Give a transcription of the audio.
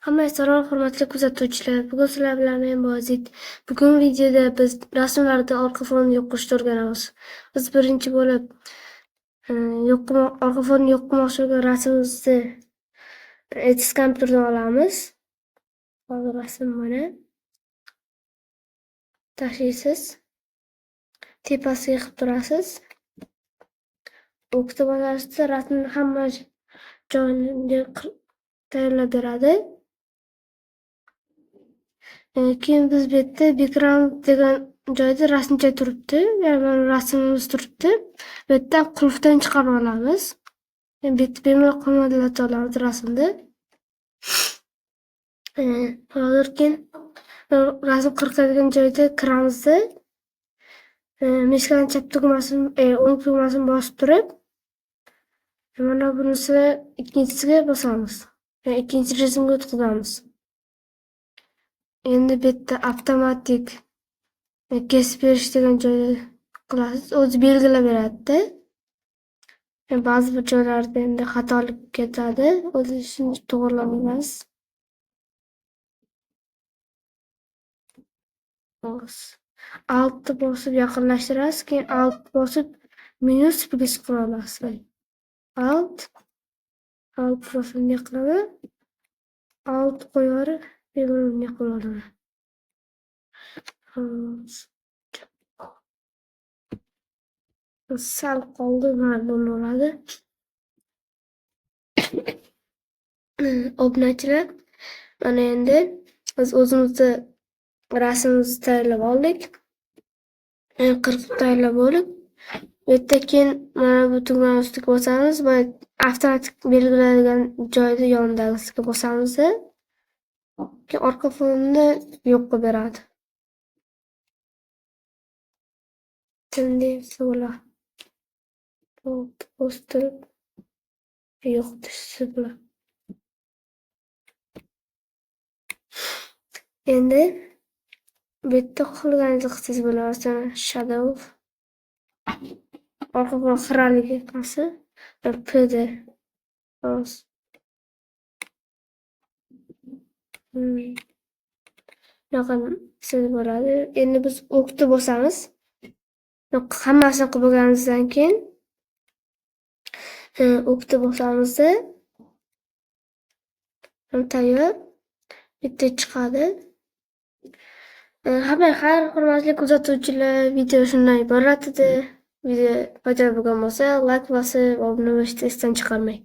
Hammaga salom, hurmatli kuzatuvchilar. Bugun sizlar bilan men Bozit. Bugun videoda biz rasmlarda orqa fonni yo'q qilishni o'rganamiz. Biz birinchi bo'lib orqa fonni yo'q qilmoqchi bo'lgan rasmimizni Edis kompyuterdan olamiz. Hozir rasm mana. Tashlaysiz. Tepasiga qilib turasiz. O'qitib olasizda rasmni hamma joyini tayyorlab beradi. Keyin biz bu yerda background degan joyda rasmcha turibdi. Ya'ni mana rasmimiz turibdi. Bu yerdan qulfdan chiqarib olamiz. Yani bu yerda bemalol qimirlata olamiz rasmni. Hozir keyin rasm qirqadigan joyda kiramizda. Meshkani chap tugmasini, o'ng tugmasini bosib turib, mana bunisi ikkinchisiga bosamiz. Yani ikkinchi rejimga o'tkazamiz. Endi bu yerda avtomatik kesib berish degan joyda qilasiz. O'zi belgilab beradi-da. Ba'zi bir joylarda endi xatolik ketadi. O'zi shuni to'g'rilab olasiz. Altni bosib yaqinlashtirasiz, keyin alt bosib minus plus qila olasiz. Alt bosib ne qilaman? Alt qo'yib ne qila olaman? Sal qoldi, mana bo'ladi. Obunachilar, mana endi biz o'zimizni rasmimizni tayyorlab oldik. Qirqib tayyorlab bo'lib, bu yerda keyin mana bu tugmani ustiga bosamiz va avtomatik belgilangan joyda yonidagisiga bosamiz. Keyin orqa fonni yo'q qilib beradi. Bo'ladi. Bostirib yo'q desa bo'ladi. Endi bu yerda xohlaganingizni qilsangiz bo'ladi. Masalan, shadow orqa fon xiraligi qilsa, PD. Bunaqa qilsangiz bo'ladi. Endi biz o'qni bosamiz. Hammasini qilib bo'lganimizdan keyin o'qni bosamizda tayyor bitta chiqadi. Hammaga xayr, hurmatli kuzatuvchilar, video shundan iborat edi. Video foydali bo'lgan bo'lsa, like bosib, obuna bo'lishni esdan chiqarmang.